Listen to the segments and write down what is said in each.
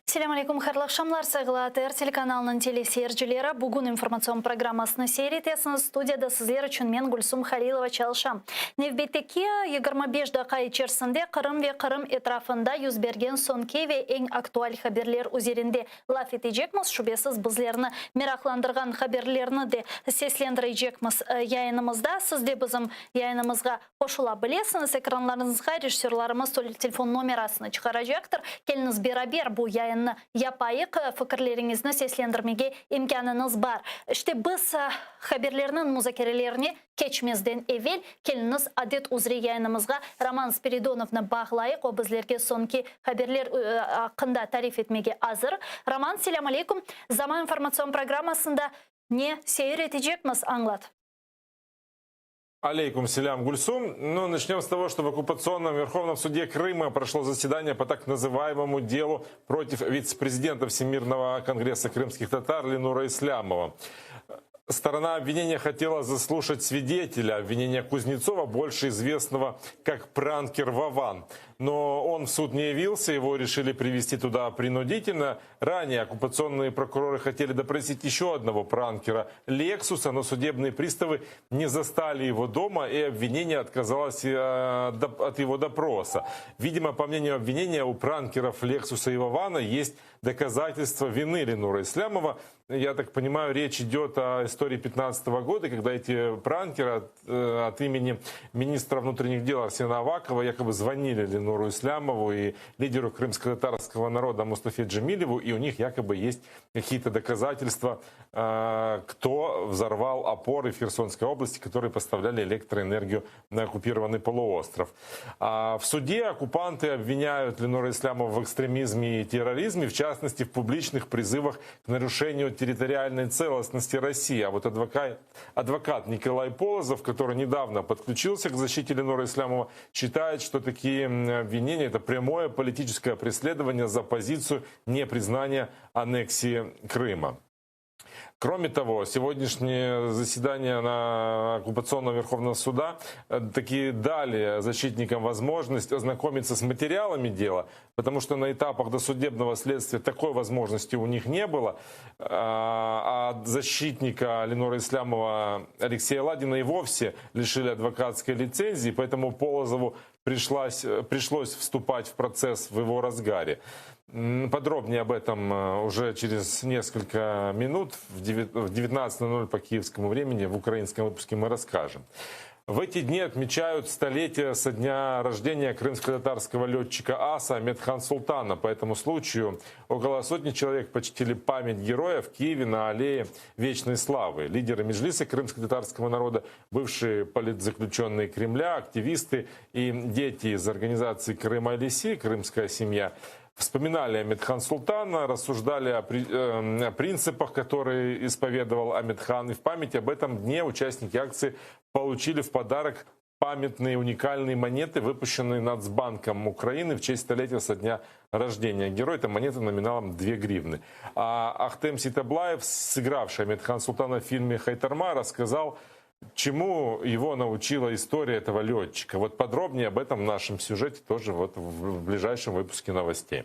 Selâm aleyküm, hayırlı aqşamlar, sayğılı ATR telekanalınıñ teleseyircileri. Bugün informatsion programmasını seyir etesiñiz. Studiyada sizler içün men, Gülsum Halilova, çalışam. Nevbetteki 25 daqqa içerisinde Qırım ve Qırım etrafında yüz bergen soñki ve eñ aktual haberler üzerinde laf etecekmiz. Şübesiz, bizlerni meraqlandırğan haberlerni de seslendirecekmiz yayınımızda. Siz de bizim yayınımızğa qoşula bilesiñiz. Ekranlarıñızğa rejissörlarımız telefon nomerasını çıqaracaqtır. Keliñiz beraber bu yayınnı yapayıq, fikirleriñizni seslendirmege imkânıñız bar. İşte, biz haberlerniñ muzakerelerine keçmezden evel, keliñiz adet üzre yayınımızğa Roman Spiridonovnı bağlayıq, o bizlerge soñki haberler aqqında tarif etmege azır. Roman, selâm aleyküm. Zaman informatsion programmasında ne seyir etecekmiz, añlat. Алейкум селям, Гульсум. Ну, начнем с того, что в оккупационном Верховном суде Крыма прошло заседание по так называемому делу против вице-президента Всемирного конгресса крымских татар Ленура Ислямова. Сторона обвинения хотела заслушать свидетеля обвинения Кузнецова, больше известного как пранкер Вован. Но он в суд не явился, его решили привести туда принудительно. Ранее оккупационные прокуроры хотели допросить еще одного пранкера Лексуса, но судебные приставы не застали его дома, и обвинение отказалось от его допроса. Видимо, по мнению обвинения, у пранкеров Лексуса и Вована есть доказательства вины Ленура Ислямова. Я так понимаю, речь идет о истории 2015 года, когда эти пранкеры от имени министра внутренних дел Арсена Авакова якобы звонили Ленуру Ислямову и лидеру крымско-татарского народа Мустафе Джемилеву, и у них якобы есть какие-то доказательства, кто взорвал опоры в Херсонской области, которые поставляли электроэнергию на оккупированный полуостров. А в суде оккупанты обвиняют Ленура Ислямова в экстремизме и терроризме, в частности, в публичных призывах к нарушению территориальной целостности России. А вот адвокат Николай Полозов, который недавно подключился к защите Ленура Ислямова, считает, что такие обвинения – это прямое политическое преследование за позицию непризнания аннексии Крыма. Кроме того, сегодняшнее заседание на оккупационного Верховного суда таки дали защитникам возможность ознакомиться с материалами дела, потому что на этапах досудебного следствия такой возможности у них не было. А защитника Ленура Ислямова Алексея Ладина и вовсе лишили адвокатской лицензии, поэтому Полозову пришлось вступать в процесс в его разгаре. Подробнее об этом уже через несколько минут в 19:00 по киевскому времени в украинском выпуске мы расскажем. В эти дни отмечают столетие со дня рождения крымско-татарского летчика аса Амет-Хан Султана. По этому случаю около сотни человек почтили память героя в Киеве на аллее Вечной Славы. Лидеры Меджлиса крымско-татарского народа, бывшие политзаключенные Кремля, активисты и дети из организации Крым Алиси, Крымская семья, вспоминали Амет-Хан Султана, рассуждали о принципах, которые исповедовал Амет-Хан. И в память об этом дне участники акции получили в подарок памятные уникальные монеты, выпущенные Нацбанком Украины в честь столетия со дня рождения героя. Это монеты номиналом 2 гривны. А Ахтем Сейтаблаев, сыгравший Амет-Хан Султана в фильме «Хайтарма», рассказал, чему его научила история этого летчика. Вот подробнее об этом в нашем сюжете тоже вот в ближайшем выпуске новостей.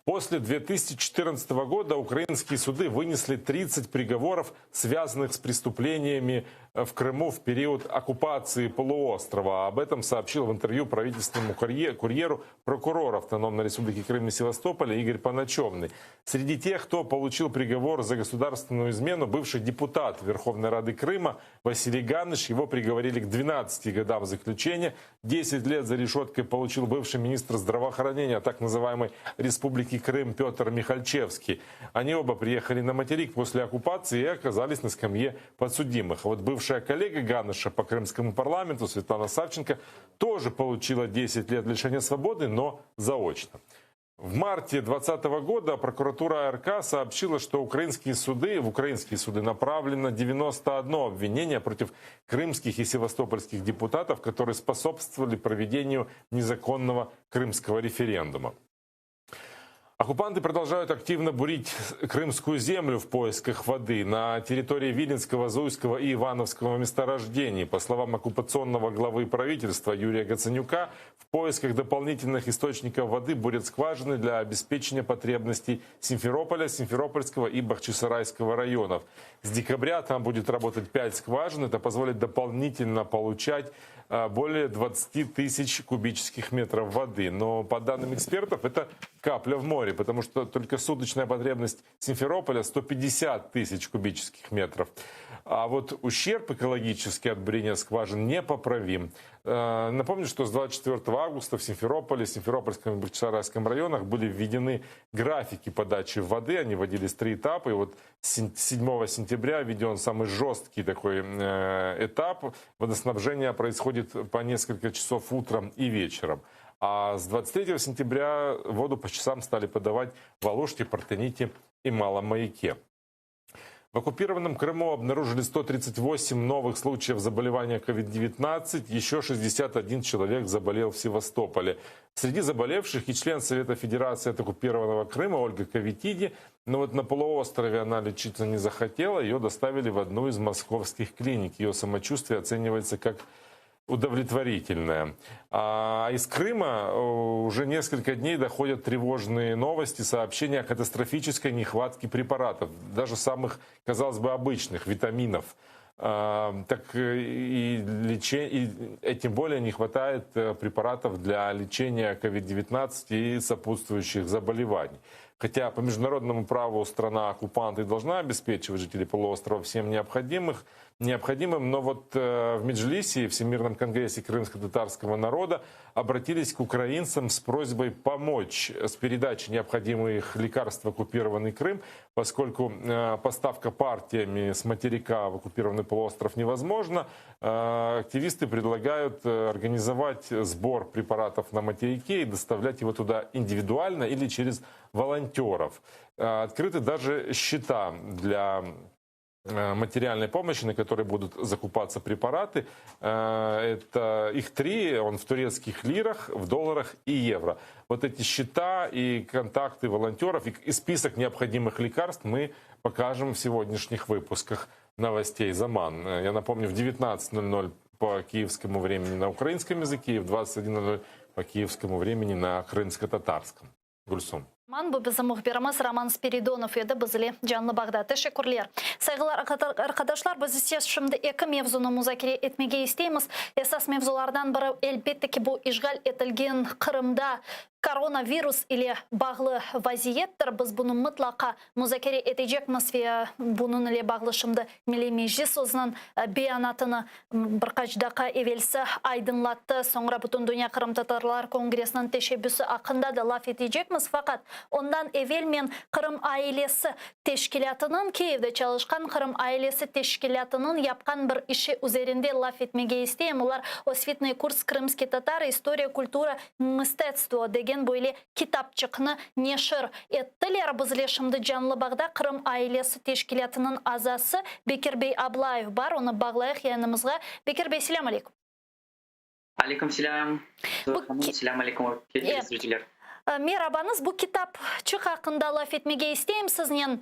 После 2014 года украинские суды вынесли 30 приговоров, связанных с преступлениями в Крыму в период оккупации полуострова. Об этом сообщил в интервью правительственному курьеру прокурор Автономной Республики Крым и Севастополя Игорь Поночевный. Среди тех, кто получил приговор за государственную измену, бывший депутат Верховной Рады Крыма Василий Ганыш. Его приговорили к 12 годам заключения. 10 лет за решеткой получил бывший министр здравоохранения так называемой Республики Крым Петр Михальчевский. Они оба приехали на материк после оккупации и оказались на скамье подсудимых. А вот бывшая коллега Ганыша по крымскому парламенту Светлана Савченко тоже получила 10 лет лишения свободы, но заочно. В марте двадцатого года прокуратура АРК сообщила, что в украинские суды направлено 91 обвинение против крымских и севастопольских депутатов, которые способствовали проведению незаконного крымского референдума. Оккупанты продолжают активно бурить крымскую землю в поисках воды на территории Виленского, Зуйского и Ивановского месторождений. По словам оккупационного главы правительства Юрия Гацанюка, в поисках дополнительных источников воды бурят скважины для обеспечения потребностей Симферополя, Симферопольского и Бахчисарайского районов. С декабря там будет работать 5 скважин. Это позволит дополнительно получать более 20 тысяч кубических метров воды. Но по данным экспертов, это капля в море, потому что только суточная потребность Симферополя 150 тысяч кубических метров. А вот ущерб экологический от бурения скважин непоправим. Напомню, что с 24 августа в Симферополе, Симферопольском и Бахчисарайском районах были введены графики подачи воды. Они вводились три этапа. И вот 7 сентября введен самый жесткий такой этап. Водоснабжение происходит по несколько часов утром и вечером. А с 23 сентября воду по часам стали подавать в Алуште, Партените и Малом Маяке. В оккупированном Крыму обнаружили 138 новых случаев заболевания COVID-19. Еще 61 человек заболел в Севастополе. Среди заболевших и член Совета Федерации от оккупированного Крыма Ольга Ковитиди. Но вот на полуострове она лечиться не захотела. Ее доставили в одну из московских клиник. Ее самочувствие оценивается как удовлетворительное. А из Крыма уже несколько дней доходят тревожные новости, сообщения о катастрофической нехватке препаратов, даже самых, казалось бы, обычных витаминов. Так и тем более не хватает препаратов для лечения COVID-19 и сопутствующих заболеваний. Хотя по международному праву страна-оккупант и должна обеспечивать жителей полуострова всем необходимым, но вот в Меджлисе, Всемирном конгрессе крымско-татарского народа, обратились к украинцам с просьбой помочь с передачей необходимых лекарств в оккупированный Крым, поскольку поставка партиями с материка в оккупированный полуостров невозможна. Активисты предлагают организовать сбор препаратов на материке и доставлять его туда индивидуально или через волонтеров. Открыты даже счета для материальной помощи, на которые будут закупаться препараты. Это их три, он в турецких лирах, в долларах и евро. Вот эти счета и контакты волонтеров, и список необходимых лекарств мы покажем в сегодняшних выпусках новостей «Заман». Я напомню, в 19:00 по киевскому времени на украинском языке и в 21:00 по киевскому времени на крымско-татарском. Гульсум. Bu bizim mühbirimiz Roman Spiridonov edi bizle canlı bağda. Teşekkürler. Sayğılı arqadaşlar, biz ise şimdi eki mevzunı muzakere etmege isteymiz. Esas mevzulardan biri elbette ki bu işğal etilgen Qırımda koronavirus ile bağlı vaziyettir. Biz bunı mıtlaqa muzakere etecekmiz ve bunıñ ile bağlı şimdi Milliy Meclis özüniñ beyanatını bir qaç daqqa evelsi aydınlattı. Soñra Bütündünya qırımtatarlar kongressiniñ teşebbüsi aqqında da laf etecekmiz. Faqat ondan evel men Qırım ailesi teşkilâtınıñ, Kiyevde çalışqan Qırım ailesi teşkilâtınıñ yapqan bir işi üzerinde laf etmege isteyim. Olar Освітний курс «Крымские татары. История, культура, мистецтво» degen böyle kitapçıqnı neşir ettiler. Bizle şimdi canlı bağda Qırım ailesi teşkilâtınıñ azası Bekir bey Ablayev bar. Onı bağlayıq yayınımızğa. Bekir bey, selâm aleyküm. Aleyküm selâm. Selâm aleyküm, zrителер. Merabañız, bu kitapçıq aqqında laf etmege isteyim siznen.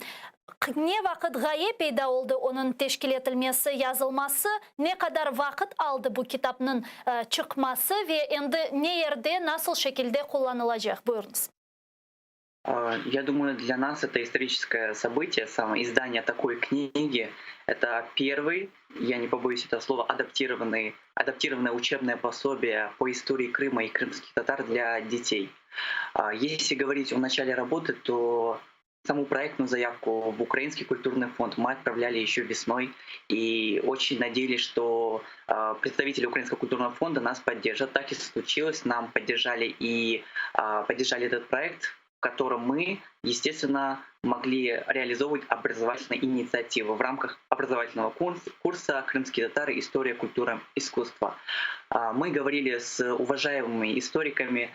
Ne vaqıt ğaye peyda oldı onıñ teşkil etilmesi, yazılması, ne qadar vaqıt aldı bu kitapnıñ çıqması ve endi ne yerde, nasıl şekilde qullanılacaq? Buyurıñız. Я думаю, для нас это историческое событие, само издание такой книги. Это первый, я не побоюсь этого слова, адаптированное учебное пособие по истории Крыма и крымских татар для детей. Если говорить о начале работы, то саму проектную заявку в Украинский культурный фонд мы отправляли еще весной и очень надеялись, что представители Украинского культурного фонда нас поддержат. Так и случилось, нам поддержали и поддержали этот проект, в котором мы, естественно, могли реализовывать образовательные инициативы в рамках образовательного курса «Крымские татары. История, культура, искусство». Мы говорили с уважаемыми историками,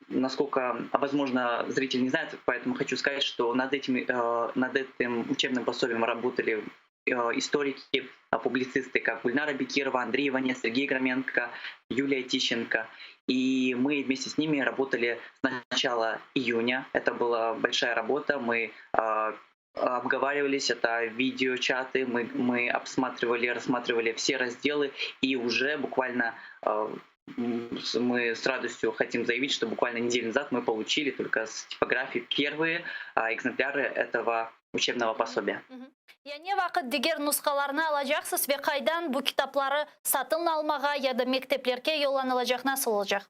насколько, возможно, зрители не знают, поэтому хочу сказать, что над этим учебным пособием работали историки, публицисты, как Гульнара Бекирова, Андрей Иванец, Сергей Громенко, Юлия Тищенко. И мы вместе с ними работали с начала июня. Это была большая работа. Мы обговаривались, это видеочаты, мы, мы обсматривали, рассматривали все разделы, и уже буквально мы с радостью хотим заявить, что буквально неделю назад мы получили только с типографии первые экземпляры этого учебного пособия. Ya ne vaqıt diger nushalarnı alacaqsız ve qaydan bu kitapları satın almağa ya da mekteplerge yollanılacaq nasıl olacaq?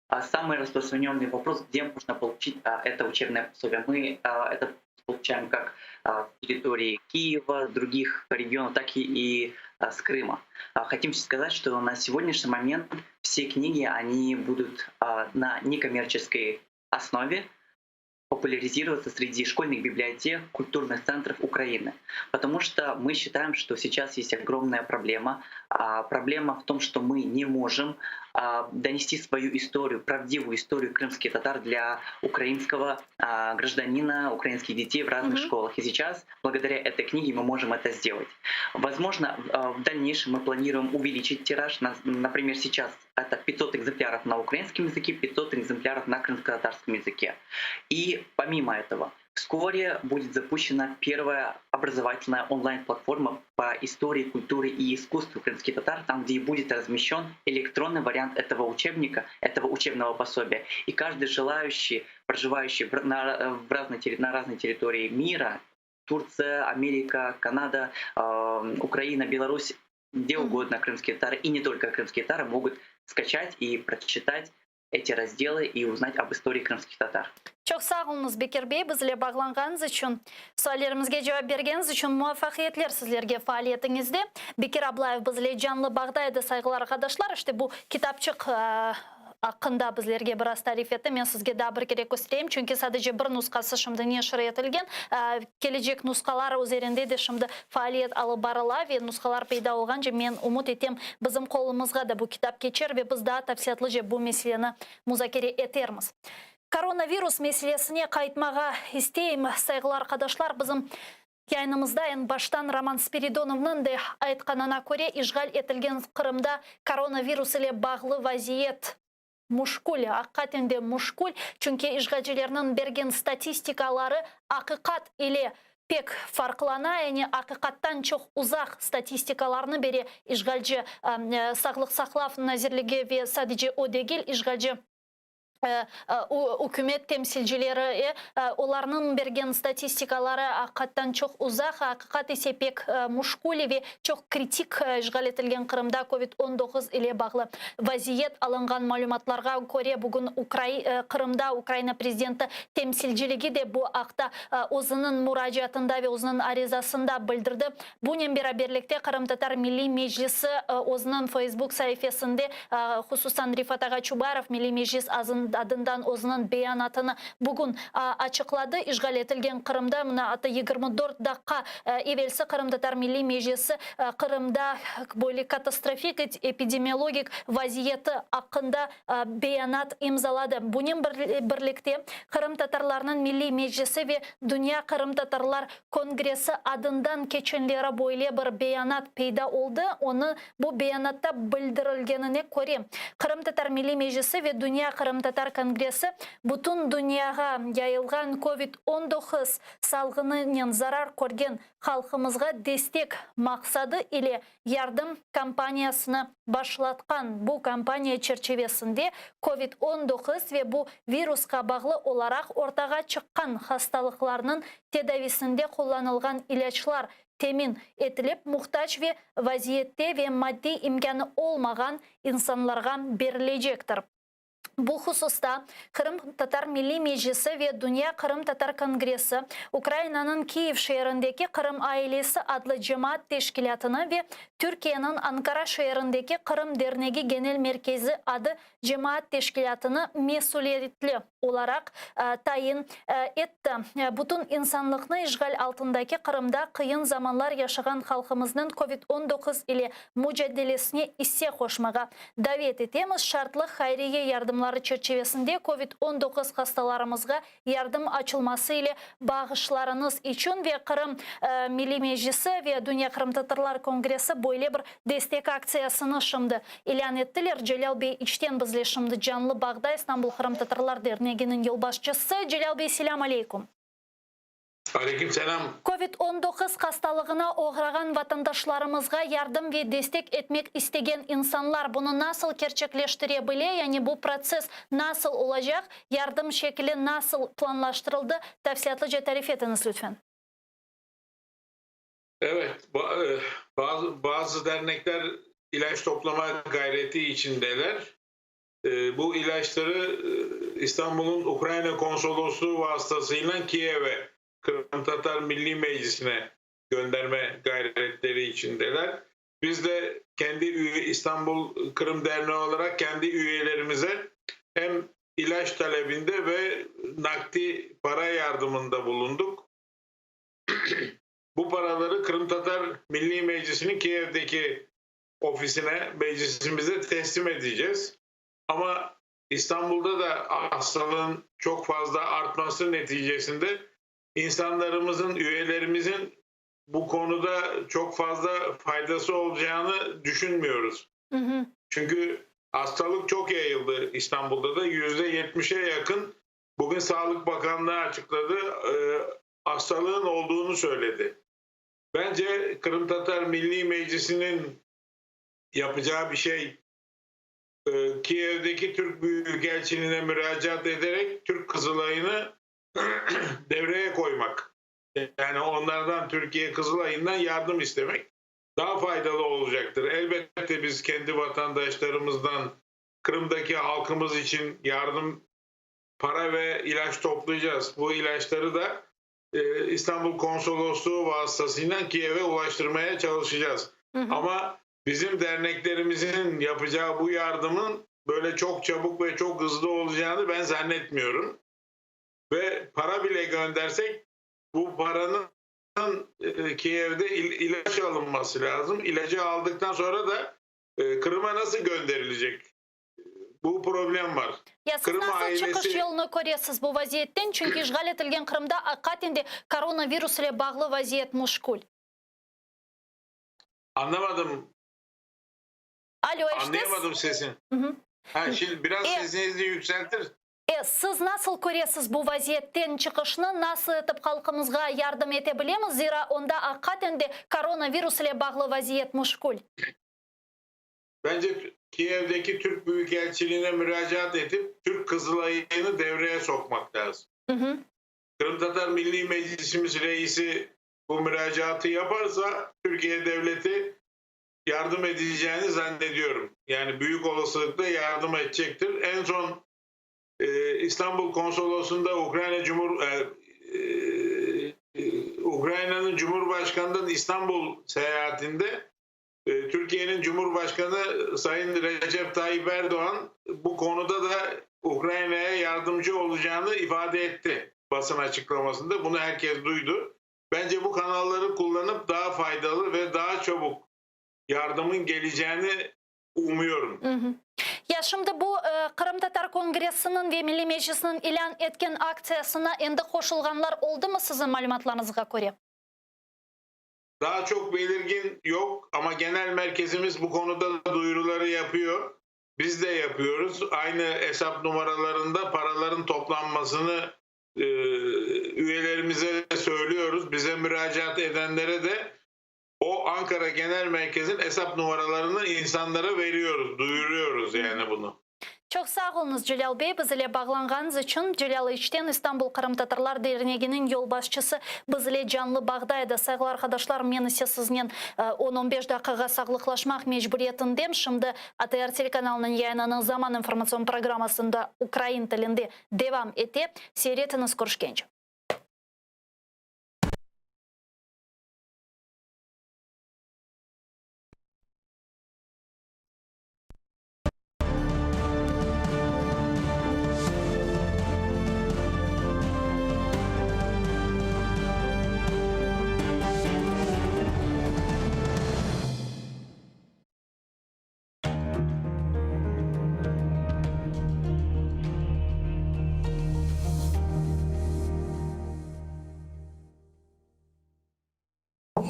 А самый распространенный вопрос, где можно получить это учебное пособие. Мы это получаем как с территории Киева, других регионов, так и, и с Крыма. Хотим сказать, что на сегодняшний момент все книги, они будут на некоммерческой основе популяризироваться среди школьных библиотек, культурных центров Украины. Потому что мы считаем, что сейчас есть огромная проблема. А, проблема в том, что мы не можем донести свою историю, правдивую историю крымских татар для украинского гражданина, украинских детей в разных школах. И сейчас, благодаря этой книге, мы можем это сделать. Возможно, в дальнейшем мы планируем увеличить тираж. Например, сейчас это 500 экземпляров на украинском языке, 500 экземпляров на крымско-татарском языке. И помимо этого, вскоре будет запущена первая образовательная онлайн-платформа по истории, культуре и искусству крымских татар, там, где и будет размещен электронный вариант этого учебника, этого учебного пособия. И каждый желающий, проживающий в, на, в разной, на разной территории мира, Турция, Америка, Канада, э, Украина, Беларусь, где угодно крымские татары, и не только крымские татары, могут скачать и прочитать эти разделы и узнать об истории крымских татар. Çoq sağ oluñız Bekir bey bizle bağlanğanıñız içün suallerimizge cevap bergeniñiz içün muvafaqiyetler sizlerge faaliyetiñizde. Bekir Ablayev bizle canlı bağda edi sayğılı arqadaşlar. İşte bu kitapçıq aqqında bizlerge biraz tarif etti. Men sizge daa bir kere köstereyim, çünki sadece bir nushası şimdi neşir etilgen. Kelecek nushalar üzerinde de şimdi faaliyet alıp barıla ve nushalar peyda olğance men ümüt etem bizim qolumızğa da bu kitap keçer ve biz daa tafsilâtlıca bu meseleni muzakere etermiz. Koronavirus meselesine qaytmağa isteyim, sayğılı arqadaşlar, bizim yayınımızda eñ baştan Roman Spiridonovnıñ de aytqanına köre, işğal etilgen Qırımda koronavirus ile bağlı vaziyet müşkül, aqiqaten de müşkül, çünki işğalcilerniñ bergen statistikaları aqiqat ile pek farqlana, yani aqiqattan çoq uzaq statistikalarnı bere işğalci Sağlıq saqlav nazirligi ve sadece o degil, işğalci ükümet temsilcileri, olarnıñ bergen statistikaları aqiqattan çoq uzaq, aqiqat ise pek müşkül ve çoq kritik işğal etilgen Qırımda COVID 19 ile bağlı vaziyet. Alınğan malümatlarğa köre, bugün Qırımda Ukraina prezidenti temsilciligi de bu aqta özüniñ muracaatında ve özüniñ arizasında bildirdi. Bunen beraberlikte Qırımtatar Milliy Meclisi özüniñ Feysbuk saifesinde, hususan Refat ağa Çubarov Milliy Meclis adından özüniñ beyanatını bugün açıqladı. İşğal etilgen Qırımda mına atta 24 daqqa evelsi Qırımtatar Milliy Meclisi Qırımda böyle katastrofik epidemiologik vaziyeti aqqında beyanat imzaladı. Bunen birlikte Qırımtatarlarnıñ Milliy Meclisi ve Dünya qırımtatarlar kongressi adından keçenleri böyle bir beyanat peyda oldı. Onı bu beyanatta bildirilgenine köre, Qırımtatar Milliy Meclisi ve Dünya qırımtatar kongressi bütün dünyağa yayılğan COVID 19 salğınınen zarar körgen halqımızğa destek maqsadı ile yardım kampaniyasını başlatqan. Bu kampaniya çerçivesinde COVID 19 ve bu virusqa bağlı olaraq ortağa çıqqan hastalıqlarnıñ tedavisinde qullanılğan ilâclar temin etilip, muhtac ve vaziyette ve maddiy imkânı olmağan insanlarğa berilecektir. Bu hususta Qırımtatar Milliy Meclisi ve Dünya Qırımtatar Kongressi Ukrainanıñ Kiyev şeerindeki Qırım ailesi adlı cemaat teşkilâtını ve Türkiyeniñ Ankara şeerindeki Qırım dernegi genel merkezi adı cemaat teşkilâtını mesüliyetli olaraq tayin etti. Bütün insanlıqnı işğal altındaki Qırımda qıyın zamanlar yaşağan halqımıznıñ COVID 19 ile mucadelesine isse qoşmağa davet etemiz. Şartlı hayriye yardımları. yardımları çerçivesinde Covid 19 hastalarımızğa yardım açılması ile bağışlarıñız içün ve Qırım Milliy Meclisi ve Dünya Qırımtatarlar Kongressi böyle bir destek aktsiyasını şimdi ilân ettiler. Celâl bey İçten bizle şimdi canlı bağda, İstanbul Qırımtatarlar Derneginiñ yolbaşçısı. Celâl bey, selâm aleyküm. Aleyküm selâm. Covid 19 hastalığına oğrağan vatandaşlarımızğa yardım ve destek etmek istegen insanlar bunı nasıl kerçekleştire bile, yani bu protsess nasıl olacaq, yardım şekli nasıl planlaştırıldı, tafsilâtlıca tarif etiñiz lütfen. Evet, bazı, bazı dernekler ilaç toplama gayreti içindeler. Bu ilaçları İstanbul'un Ukrayna konsolosluğu vasıtasıyla Kiev'e, Qırımtatar Milliy Meclisine gönderme gayretleri içindeler. Biz de kendi üye İstanbul Kırım Derneği olarak kendi üyelerimize hem ilaç talebinde ve nakdi para yardımında bulunduk. Bu paraları Qırımtatar Milliy Meclisiniñ Kiyevdeki ofisine, meclisimize teslim edeceğiz. Ama İstanbul'da da hastalığın çok fazla artması neticesinde insanlarımızın, üyelerimizin bu konuda çok fazla faydası olacağını düşünmüyoruz. Hı hı. Çünkü hastalık çok yayıldı İstanbul'da da %70'e yakın bugün Sağlık Bakanlığı açıkladı, hastalığın olduğunu söyledi. Bence Qırımtatar Milliy Meclisiniñ yapacağı bir şey Kiyevdeki Türk Büyükelçiliğine müracaat ederek Türk Kızılayını devreye koymak. Yani onlardan Türkiye Kızılayından yardım istemek daha faydalı olacaktır. Elbette biz kendi vatandaşlarımızdan Kırım'daki halkımız için yardım para ve ilaç toplayacağız. Bu ilaçları da İstanbul Konsolosluğu vasıtasıyla Kiev'e ulaştırmaya çalışacağız. Hı hı. Ama bizim derneklerimizin yapacağı bu yardımın böyle çok çabuk ve çok hızlı olacağını ben zannetmiyorum. Ve para bile göndersek bu paranın Kiev'de ilaç alınması lazım. İlacı aldıktan sonra da Kırım'a nasıl gönderilecek? Bu problem var. Ya siz Kırım nasıl çıqış ailesi yolunı köresiz bu vaziyetten? Çünki işğal etilgen Qırımda aqiqaten de koronavirus ile bağlı vaziyet müşkül. Anlamadım. Alo, eşitesiz? Anlayamadım sesini. Hı hı. Ha, şimdi biraz E, sesinizi yükseltir. E, siz nasıl köresiz bu vaziyetten çıqışnı, nasıl etip halqımızğa yardım ete bilemiz, zira onda aqiqaten de koronavirus ile bağlı vaziyet müşkül. Bence Kiev'deki Türk Büyükelçiliğine müracaat etip Türk Kızılay'ını devreye sokmak lazım. Hı hı. Qırımtatar Milliy Meclisimiz reisi bu müracaatı yaparsa Türkiye devleti yardım edeceğini zannediyorum. Yani büyük olasılıkla yardım edecektir. En son İstanbul Konsolosluğu'nda Ukrayna Cumhur Ukrayna'nın Cumhurbaşkanı'nın İstanbul seyahatinde Türkiye'nin Cumhurbaşkanı Sayın Recep Tayyip Erdoğan bu konuda da Ukrayna'ya yardımcı olacağını ifade etti basın açıklamasında. Bunu herkes duydu. Bence bu kanalları kullanıp daha faydalı ve daha çabuk yardımın geleceğini umuyorum. Hı hı. Ya şimdi bu Qırımtatar Kongressiniñ ve Milliy Meclisniñ ilân etken aktsiyasına endi qoşulğanlar oldımı siziñ malümatlarıñızğa köre? Daha çok belirgin yoq, ama genel merkezimiz bu konuda duyuruları yapıyor. Biz de yapıyoruz. Aynı hesap numaralarında paraların toplanmasını üyelerimize söylüyoruz. Bize müracaat edenlere de o Ankara Genel Merkez'in hesap numaralarını insanlara veriyoruz, duyuruyoruz yani bunu. Çoq sağ oluñız, Celâl bey, biz ile bağlanğanıñız içün. Celâl İçten, İstanbul qırımtatarlar derneginiñ yolbaşçısı biz ile canlı bağda edi. Sayğılı arqadaşlar, men ise siznen on-on beş daqiqağa sağlıqlaşmaq mecburiyetindem. Şimdi ATR telekanalınıñ yayınını Zaman informatsion programmasında ukrain tilinde devam ete. Seyir etiñiz, körüşkence.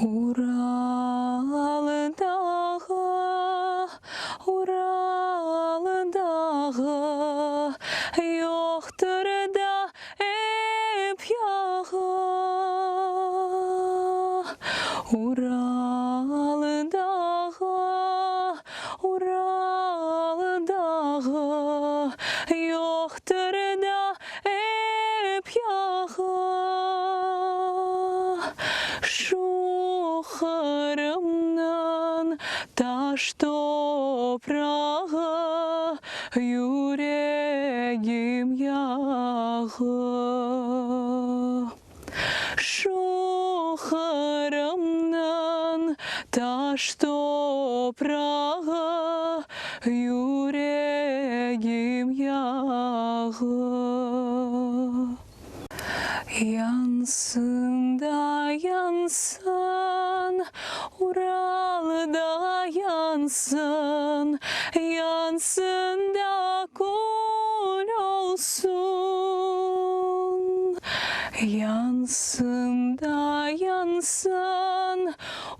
Ural dağı, Ural dağı, Yoqtır da ep yağı. Ural dağı, Ural dağı, Yoqtır da ep yağı. Şu Qırımnıñ taş toprağı, Yüregim yağı. Şu Qırımnıñ taş toprağı, Yüregim yağı. Yansın da yansın, Ural da yansın, Yansın da kül olsun. Yansın da yansın,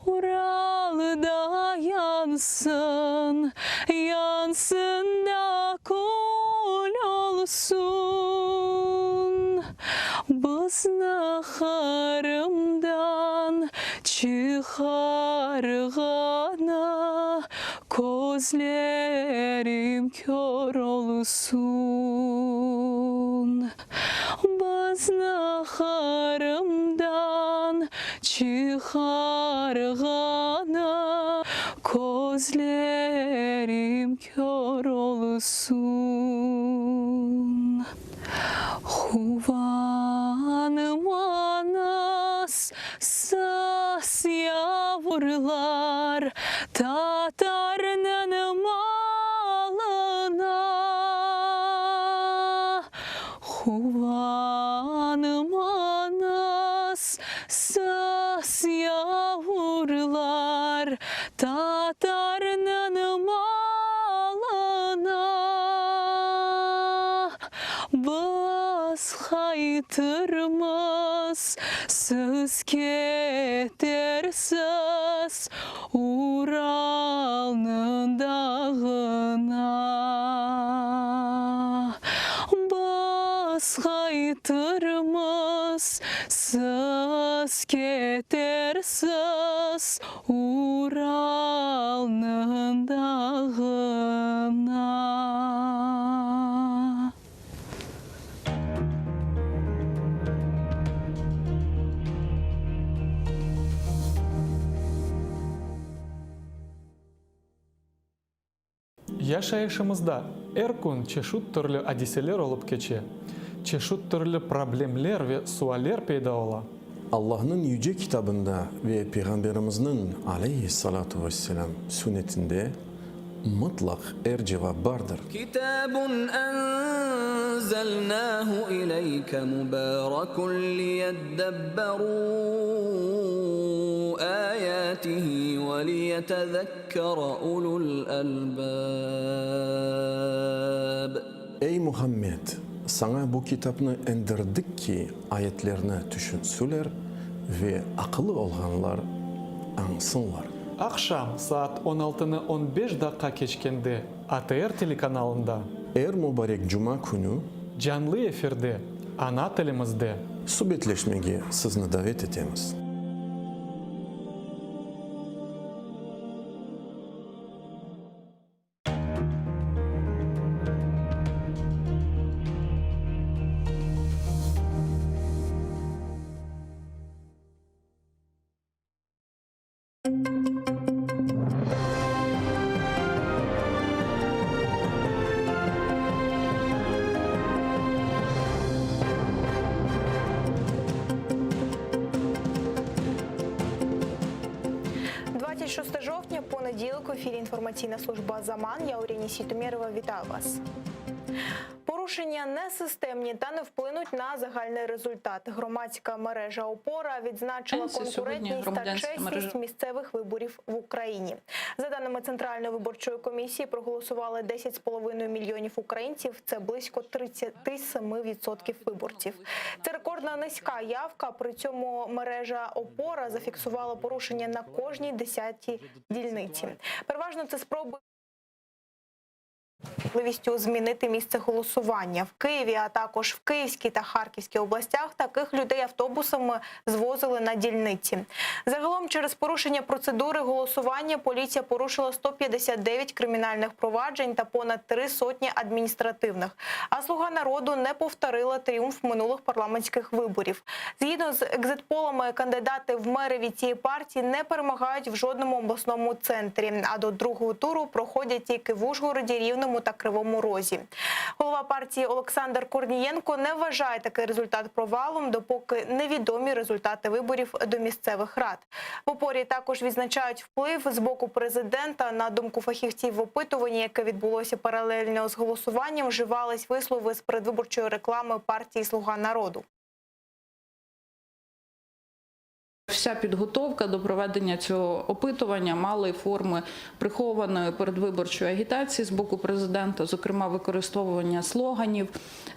Ural da yansın, Yansın da kül olsun. Bizni Qırımdan çıqarğanı, Közlerim kör olsun. Bizni Qırımdan çıqarğanı, Közlerim kör olsun. Quvanmañız, siz yavurlar, Tatarnıñ malına. Quvanmañız, siz yavurlar, Tatarnıñ malına. Biz qaytırmız, siz ketersiz Uralnıñ dağına. Biz qaytırmız, siz ketersiz Uralnıñ dağına. Yaşayışımızda er kün çeşit türlü adiseler olıp keçe, çeşit türlü problemler ve sualler peyda ola. Allahnıñ Yüce Kitabında ve Peyğamberimizniñ, aleyhi-s-salâtu ve-s-selâm, Sünnetinde mıtlaq er cevap bardır. Kitabun enzelnahu ileyke mubarakun liyeddebberû ayatihi ve liyetezekkere ulul elbâb. Ey Muhammed! Saña bu kitapnı endirdik ki, ayetlerni tüşünsüler ve aqılı olğanlar añsınlar. Aqşam saat on altını on beş daqqa keçkende ATR telekanalında. Er mubarek cuma künü. Canlı efirde, ana tilimizde. Subetleşmege sizni davet etemiz. 26 жовтня, понеділок, в ефірі інформаційна служба «Заман». Я Уріні Сітумєрова, вітаю вас. Порушення не системні та не вплинуть на загальний результат. Громадська мережа Опора відзначила Це сьогодні конкурентність та громадянська чесність мережа. місцевих виборів в Україні. За даними Центральної виборчої комісії, проголосували 10,5 мільйонів українців. Це близько 37% виборців. Це рекордна низька явка. При цьому мережа Опора зафіксувала порушення на кожній десятій дільниці. Переважно це спроби можливістю змінити місце голосування в Києві, а також в Київській та Харківській областях. Таких людей автобусами звозили на дільниці. Загалом, через порушення процедури голосування поліція порушила 159 кримінальних проваджень та понад три сотні адміністративних. А слуга народу не повторила тріумф минулих парламентських виборів. Згідно з екзитполами, кандидати в мери від цієї партії не перемагають в жодному обласному центрі. А до другого туру проходять тільки в Ужгороді, Рівному та Кривому Розі. Голова партії Олександр Корнієнко не вважає такий результат провалом, допоки невідомі результати виборів до місцевих рад. В опорі також відзначають вплив з боку президента. На думку фахівців в опитуванні, яке відбулося паралельно з голосуванням, вживались вислови з передвиборчої реклами партії Слуга народу. Вся підготовка до проведення цього опитування мали форми прихованої передвиборчої агітації з боку президента, зокрема використовування слоганів,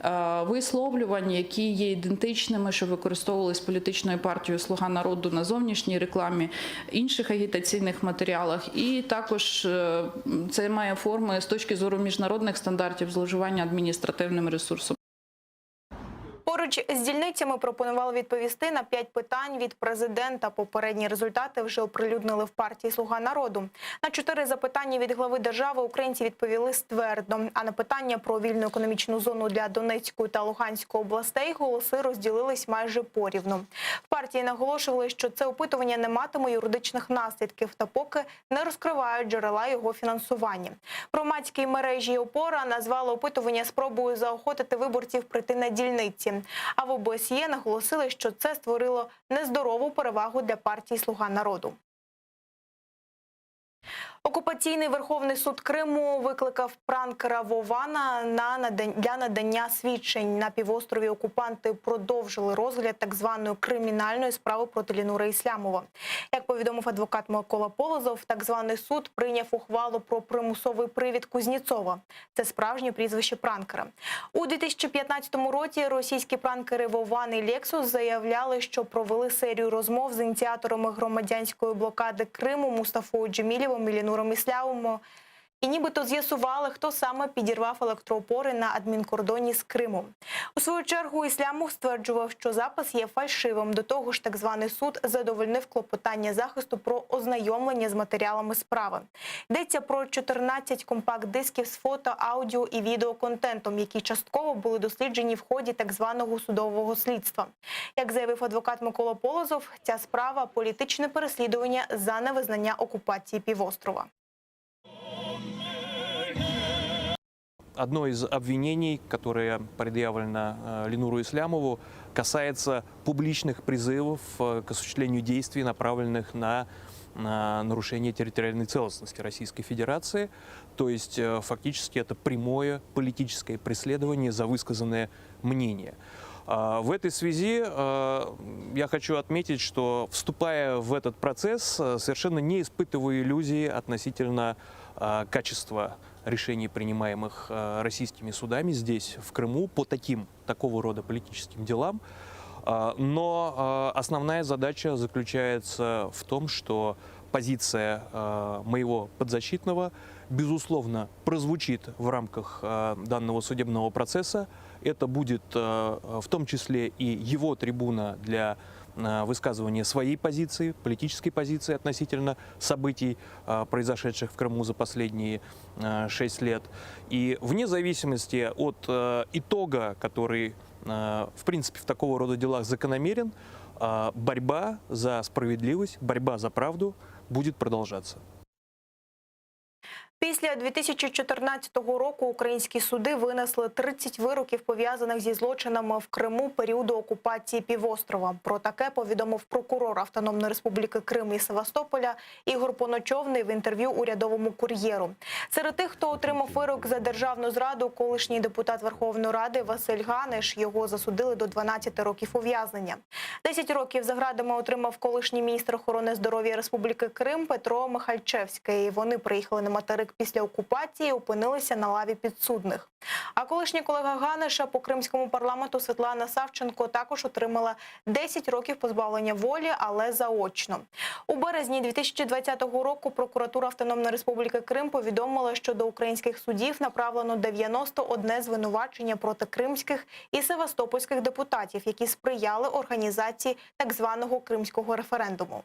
е, висловлювань, які є ідентичними, що використовувались політичною партією Слуга народу на зовнішній рекламі, інших агітаційних матеріалах. І також е, це має форми з точки зору міжнародних стандартів зловживання адміністративним ресурсом. Поруч з дільницями пропонували відповісти на п'ять питань від президента. Попередні результати вже оприлюднили в партії Слуга народу. На чотири запитання від глави держави українці відповіли ствердно. А на питання про вільну економічну зону для Донецької та Луганської областей голоси розділились майже порівну. В партії наголошували, що це опитування не матиме юридичних наслідків та поки не розкривають джерела його фінансування. Громадській мережі «Опора» назвали опитування спробою заохотити виборців прийти на дільниці. А в ОБСЄ наголосили, що це створило нездорову перевагу для партії «Слуга народу». Окупаційний Верховний суд Криму викликав пранкера Вована на надан- для надання свідчень. На півострові окупанти продовжили розгляд так званої кримінальної справи проти Лінура Іслямова. Як повідомив адвокат Микола Полозов, так званий суд прийняв ухвалу про примусовий привід Кузнєцова. Це справжнє прізвище пранкера. У 2015 році російські пранкери Вован і Лексус заявляли, що провели серію розмов з ініціаторами громадянської блокади Криму Мустафою Джемілєвим і Лінуром Іслямовим. І нібито з'ясували, хто саме підірвав електроопори на адмінкордоні з Кримом. У свою чергу Іслямов стверджував, що запис є фальшивим. До того ж, так званий суд задовольнив клопотання захисту про ознайомлення з матеріалами справи. Йдеться про 14 компакт-дисків з фото, аудіо і відеоконтентом, які частково були досліджені в ході так званого судового слідства. Як заявив адвокат Микола Полозов, ця справа політичне переслідування за невизнання окупації півострова. Одно из обвинений, которое предъявлено э, Ленуру Ислямову, касается публичных призывов э, к осуществлению действий, направленных на на нарушение территориальной целостности Российской Федерации. То есть э, фактически это прямое политическое преследование за высказанное мнение. А, В этой связи э, я хочу отметить, что вступая в этот процесс, э, совершенно не испытываю иллюзии относительно э, качества решений, принимаемых э, российскими судами здесь, в Крыму, по таким, такого рода политическим делам. А, Но э, основная задача заключается в том, что позиция э, моего подзащитного, безусловно, прозвучит в рамках э, данного судебного процесса. Это будет э, в том числе и его трибуна для э, высказывания своей позиции, политической позиции относительно событий, э, произошедших в Крыму за последние шесть лет. И вне зависимости от э, итога, который, э, в принципе, в такого рода делах закономерен, э, борьба за справедливость, борьба за правду будет продолжаться. Після 2014 року українські суди винесли 30 вироків, пов'язаних зі злочинами в Криму періоду окупації півострова. Про таке повідомив прокурор Автономної Республіки Крим і Севастополя Ігор Поночовний в інтерв'ю урядовому кур'єру. Серед тих, хто отримав вирок за державну зраду, колишній депутат Верховної Ради Василь Ганиш. Його засудили до 12 років ув'язнення. 10 років за ґратами отримав колишній міністр охорони здоров'я Республіки Крим Петро Михальчевський. Вони приїхали на материк після окупації, і опинилися на лаві підсудних. А колишня колега Ганиша по кримському парламенту Світлана Савченко також отримала 10 років позбавлення волі, але заочно. У березні 2020 року прокуратура Автономної Республіки Крим повідомила, що до українських судів направлено 91 звинувачення проти кримських і севастопольських депутатів, які сприяли організації так званого кримського референдуму.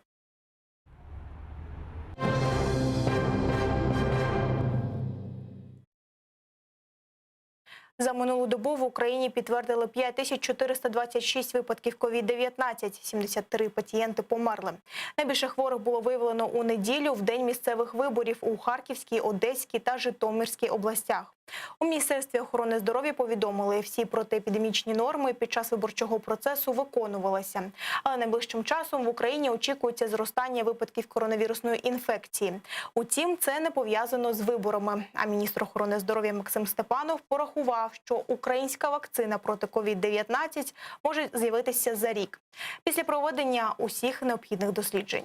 За минулу добу в Україні підтвердили 5426 випадків COVID-19, 73 пацієнти померли. Найбільше хворих було виявлено у неділю в день місцевих виборів у Харківській, Одеській та Житомирській областях. У Міністерстві охорони здоров'я повідомили, всі протиепідемічні норми під час виборчого процесу виконувалися. Але найближчим часом в Україні очікується зростання випадків коронавірусної інфекції. Утім, це не пов'язано з виборами. А міністр охорони здоров'я Максим Степанов порахував, що українська вакцина проти COVID-19 може з'явитися за рік після проведення усіх необхідних досліджень.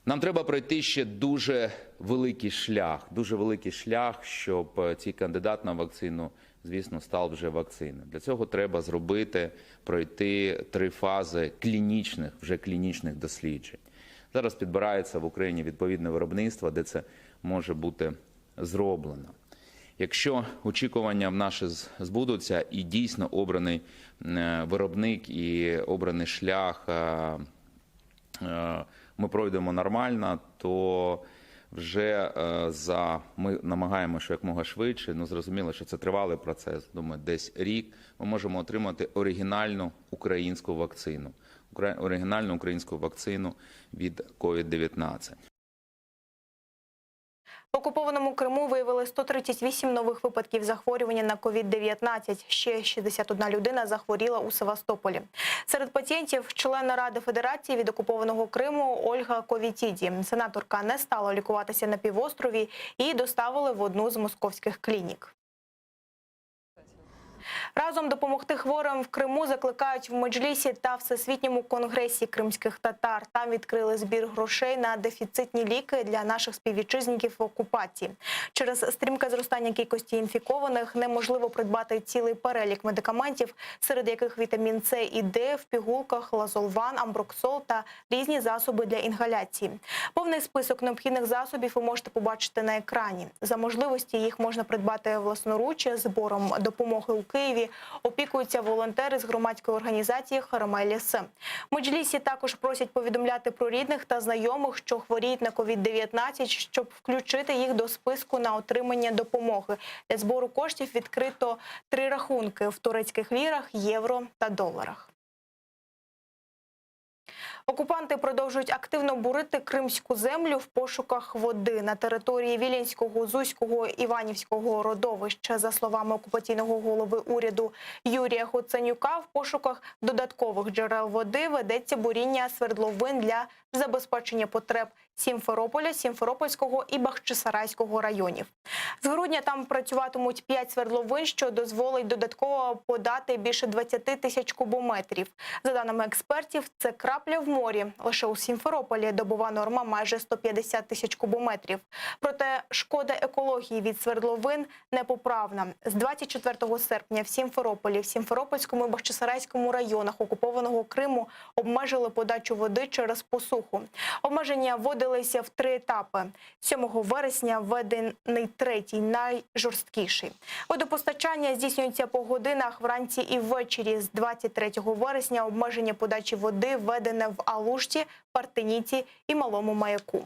Нам треба пройти ще дуже великий шлях, дуже великий шлях, щоб е, цей кандидат на вакцину, звісно, став вже вакциною. Для цього треба зробити, пройти три фази клінічних, вже клінічних досліджень. Зараз підбирається в Україні відповідне виробництво, де це може бути зроблено. Якщо очікування в наші збудуться і дійсно обраний е, виробник і обраний шлях е, е, ми пройдемо нормально, то вже за ми намагаємося якомога швидше. Ну зрозуміло, що це тривалий процес. Думаю, десь рік ми можемо отримати оригінальну українську вакцину, оригінальну українську вакцину від COVID-19. В окупованому Криму виявили 138 нових випадків захворювання на COVID-19. Ще 61 людина захворіла у Севастополі. Серед пацієнтів члена Ради Федерації від окупованого Криму Ольга Ковітіді. Сенаторка не стала лікуватися на півострові і доставили в одну з московських клінік. Разом допомогти хворим в Криму закликають в Меджлісі та Всесвітньому конгресі кримських татар. Там відкрили збір грошей на дефіцитні ліки для наших співвітчизників в окупації. Через стрімке зростання кількості інфікованих неможливо придбати цілий перелік медикаментів, серед яких вітамін С і Д в пігулках, лазолван, амброксол та різні засоби для інгаляції. Повний список необхідних засобів ви можете побачити на екрані. За можливості їх можна придбати власноруч збором допомоги у Києві. Опікуються волонтери з громадської організації «Харамай ліси». Меджлісі також просять повідомляти про рідних та знайомих, що хворіють на COVID-19, щоб включити їх до списку на отримання допомоги. Для збору коштів відкрито три рахунки в турецьких лірах, євро та доларах. Окупанти продовжують активно бурити кримську землю в пошуках води на території Вілінського, Зузького, Іванівського родовища. За словами окупаційного голови уряду Юрія Гоценюка, в пошуках додаткових джерел води ведеться буріння свердловин для забезпечення потреб Сімферополя, Сімферопольського і Бахчисарайського районів. З грудня там працюватимуть 5 свердловин, що дозволить додатково подати більше 20 тисяч кубометрів. За даними експертів, це крапля в морі. Лише у Сімферополі добова норма майже 150 тисяч кубометрів. Проте шкода екології від свердловин непоправна. З 24 серпня в Сімферополі, в Сімферопольському і Бахчисарайському районах окупованого Криму обмежили подачу води через посуху. Обмеження вводилися в три етапи. 7 вересня введений третій, найжорсткіший. Водопостачання здійснюється по годинах вранці і ввечері. З 23 вересня обмеження подачі води введене в Алушті, Партеніті і Малому Маяку.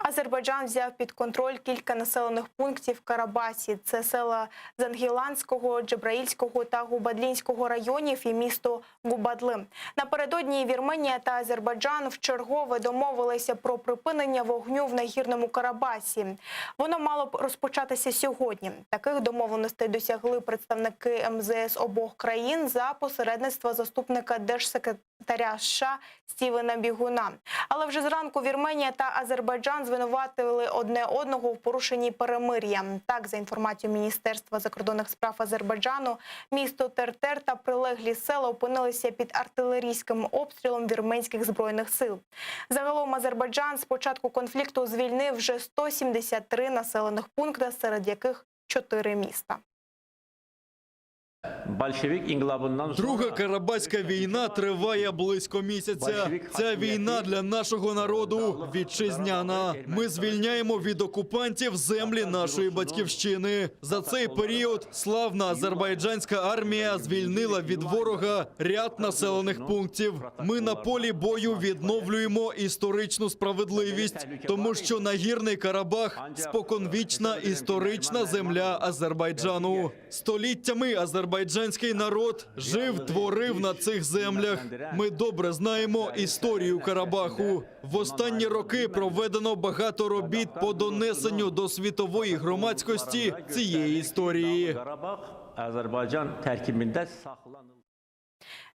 Азербайджан взяв під контроль кілька населених пунктів Карабасі. Це села Зангіланського, Джебраїльського та Губадлінського районів і місто Губадли. Напередодні Вірменія та Азербайджан вчергове домовилися про припинення вогню в Нагірному Карабасі. Воно мало б розпочатися сьогодні. Таких домовленостей досягли представники МЗС обох країн за посередництва заступника держсекретаря США Стівена Бігуна. Але вже зранку Вірменія та Азербайджан звинуватили одне одного в порушенні перемир'я. Так, за інформацією Міністерства закордонних справ Азербайджану, місто Тертер та прилеглі села опинилися під артилерійським обстрілом вірменських збройних сил. Загалом Азербайджан з початку конфлікту звільнив вже 173 населених пункти, серед яких 4 міста. Bolşevik inkılabından sonra Друга Карабаська війна триває близько місяця. Ця війна для нашого народу вітчизняна. Ми звільняємо від окупантів землі нашої батьківщини. За цей період славна азербайджанська армія звільнила від ворога ряд населених пунктів. Ми на полі бою відновлюємо історичну справедливість, тому що Нагірний Карабах споконвічна історична земля Азербайджану. Століттями азербайджанський народ жив, творив на цих землях. Ми добре знаємо історію Карабаху. В останні роки проведено багато робіт по донесенню до світової громадськості цієї історії. Qarabağ Azərbaycan tərkibində saxlanıldı.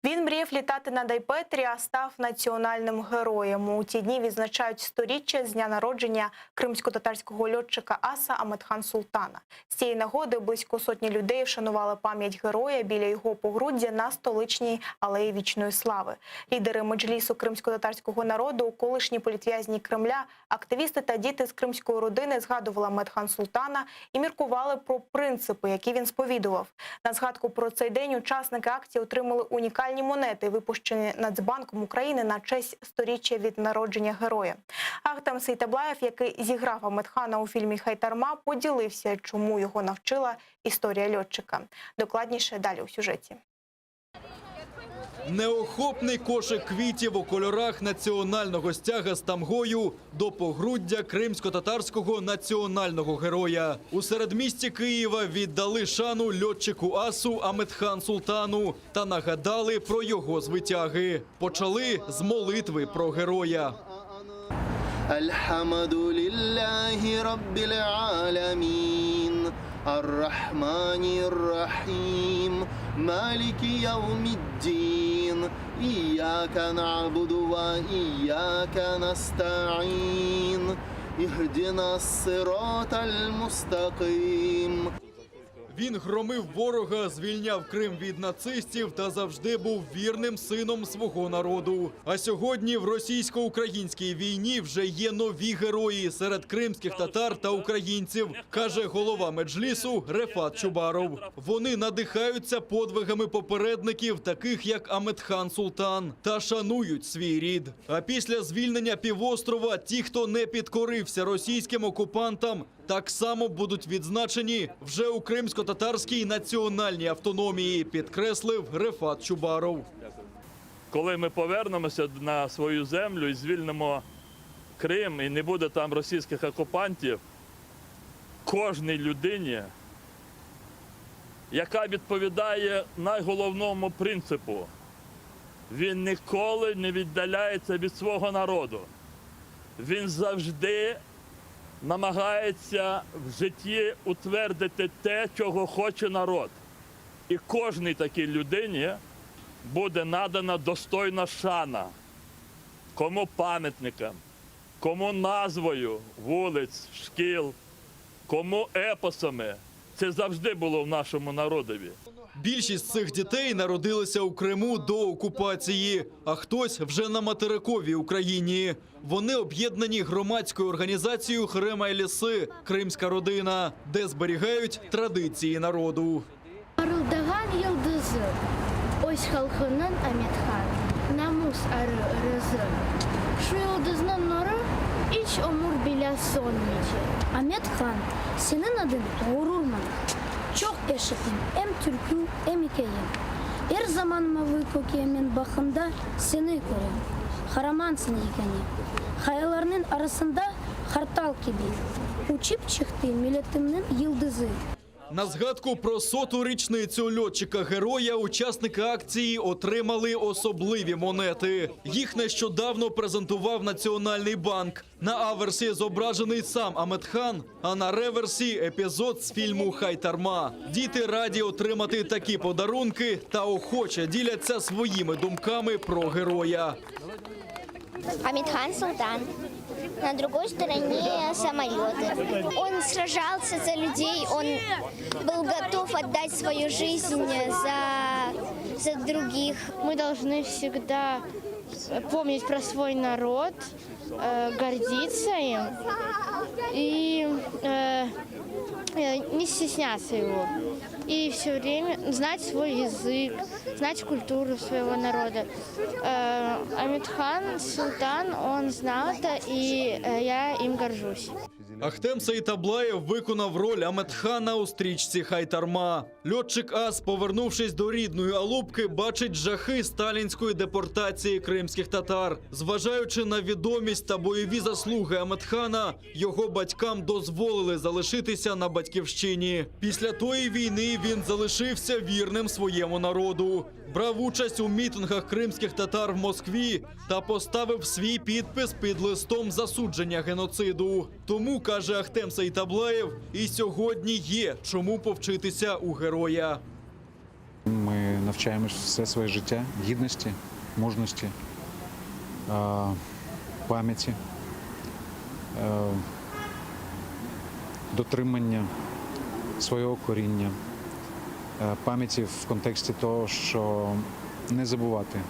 Він мріяв літати на Дайпетрі, а став національним героєм. У ті дні відзначають сторіччя з дня народження кримсько-татарського льотчика Аса Аметхан Султана. З цієї нагоди близько сотні людей вшанували пам'ять героя біля його погруддя на столичній алеї вічної слави. Лідери меджлісу кримсько-татарського народу, колишні політв'язні Кремля, активісти та діти з кримської родини згадували Аметхан Султана і міркували про принципи, які він сповідував. На згадку про цей день учасники акції отримали унікальні монети, випущені Нацбанком України на честь сторіччя від народження героя. Ахтем Сейтаблаєв, який зіграв Аметхана у фільмі Хайтарма, поділився, чому його навчила історія льотчика. Докладніше далі у сюжеті. Неохопний кошик квітів у кольорах національного стяга з тамгою до погруддя кримсько-татарського національного героя. У середмісті Києва віддали шану льотчику асу Аметхан Султану та нагадали про його звитяги. Почали з молитви про героя. الحمد لله رب العالمين الرحمن الرحيم مالك يوم الدين إياك نعبد وإياك نستعين اهدنا الصراط المستقيم Він громив ворога, звільняв Крим від нацистів та завжди був вірним сином свого народу. А сьогодні в російсько-українській війні вже є нові герої серед кримських татар та українців, каже голова меджлісу Рефат Чубаров. Вони надихаються подвигами попередників, таких як Аметхан Султан, та шанують свій рід. А після звільнення півострова ті, хто не підкорився російським окупантам, так само будуть відзначені вже у кримсько-татарській національній автономії, підкреслив Рефат Чубаров. Коли ми повернемося на свою землю і звільнимо Крим, і не буде там російських окупантів, кожній людині, яка відповідає найголовному принципу, він ніколи не віддаляється від свого народу. Він завжди намагається в житті утвердити те, чого хоче народ. І кожній такій людині буде надана достойна шана. Кому пам'ятникам, кому назвою вулиць, шкіл, кому епосами. Це завжди було в нашому народові. Більшість цих дітей народилися у Криму до окупації, а хтось вже на материковій Україні. Вони об'єднані громадською організацією «Хрема і ліси» Кримська родина, де зберігають традиції народу. Parıldağan yıldızı, öz halqınıñ Amethan, namus arı, rızı. Şu yıldıznıñ nurı iç ömür billâ sönmeycek. Amethan, seniñ adıñ ğurur maña. Çoq eşittim em türkü, em ikâye. Er zaman mavı kökke men baqqanda seni körem. Qaramansıñ yekâne. Qayalarnıñ arasında. Qartal kibi uçıp çıqtı milletimniñ yıldızı. На згадку про соту річницю льотчика-героя учасники акції отримали особливі монети. Їх нещодавно презентував Національний банк. На аверсі зображений сам Аметхан, а на реверсі епізод з фільму Хайтарма. Діти раді отримати такі подарунки та охоче діляться своїми думками про героя. Аметхан Султан. На другой стороне самолеты. Он сражался за людей, он был готов отдать свою жизнь за, за других. Мы должны всегда помнить про свой народ, э, гордиться им и э, э, не стесняться его. И все время знать свой язык, знать культуру своего народа. Э, Аметхан Султан, он знал это, и э, я им горжусь. Ахтем Сеітаблаєв виконав роль Аметхана у стрічці Хайтарма. Льотчик Ас, повернувшись до рідної Алупки, бачить жахи сталінської депортації кримських татар. Зважаючи на відомість та бойові заслуги Аметхана, його батькам дозволили залишитися на батьківщині. Після тої війни він залишився вірним своєму народу. Брав участь у мітингах кримських татар в Москві та поставив свій підпис під листом засудження геноциду. Тому, каже Ахтем Сеітаблаєв, і сьогодні є чому повчитися у героя. Ми навчаємось все своє життя гідності, мужності, е, пам'яті, е, дотримання свого коріння, е, пам'яті в контексті того, що не забувати,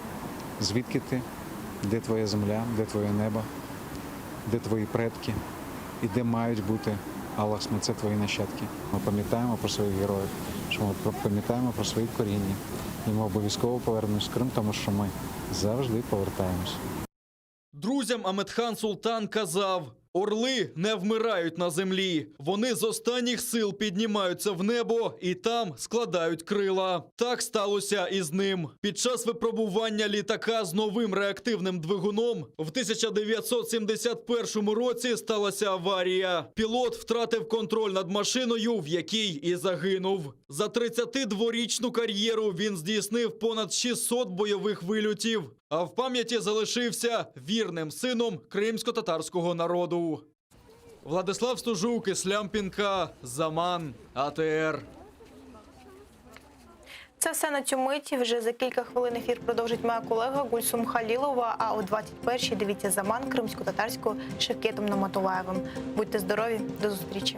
звідки ти, де твоя земля, де твоє небо, де твої предки і де мають бути Аллах це твої нащадки. Ми пам'ятаємо про своїх героїв, що ми пам'ятаємо про свої коріння. І ми обов'язково повернемось в Крим, тому що ми завжди повертаємось. Друзям Аметхан Султан казав: орли не вмирають на землі. Вони з останніх сил піднімаються в небо і там складають крила. Так сталося і з ним. Під час випробування літака з новим реактивним двигуном в 1971 році сталася аварія. Пілот втратив контроль над машиною, в якій і загинув. За 32-річну кар'єру він здійснив понад 600 бойових вильотів. А в пам'яті залишився вірним сином кримсько-татарського народу. Владислав Стужук, Іслям Пінка, Заман, АТР. Це все на цю мить. Вже за кілька хвилин ефір продовжить моя колега Гульсум Халілова. А о 21-й дивіться Заман кримсько-татарською Шевкетом Наматулаєвим. Будьте здорові, до зустрічі.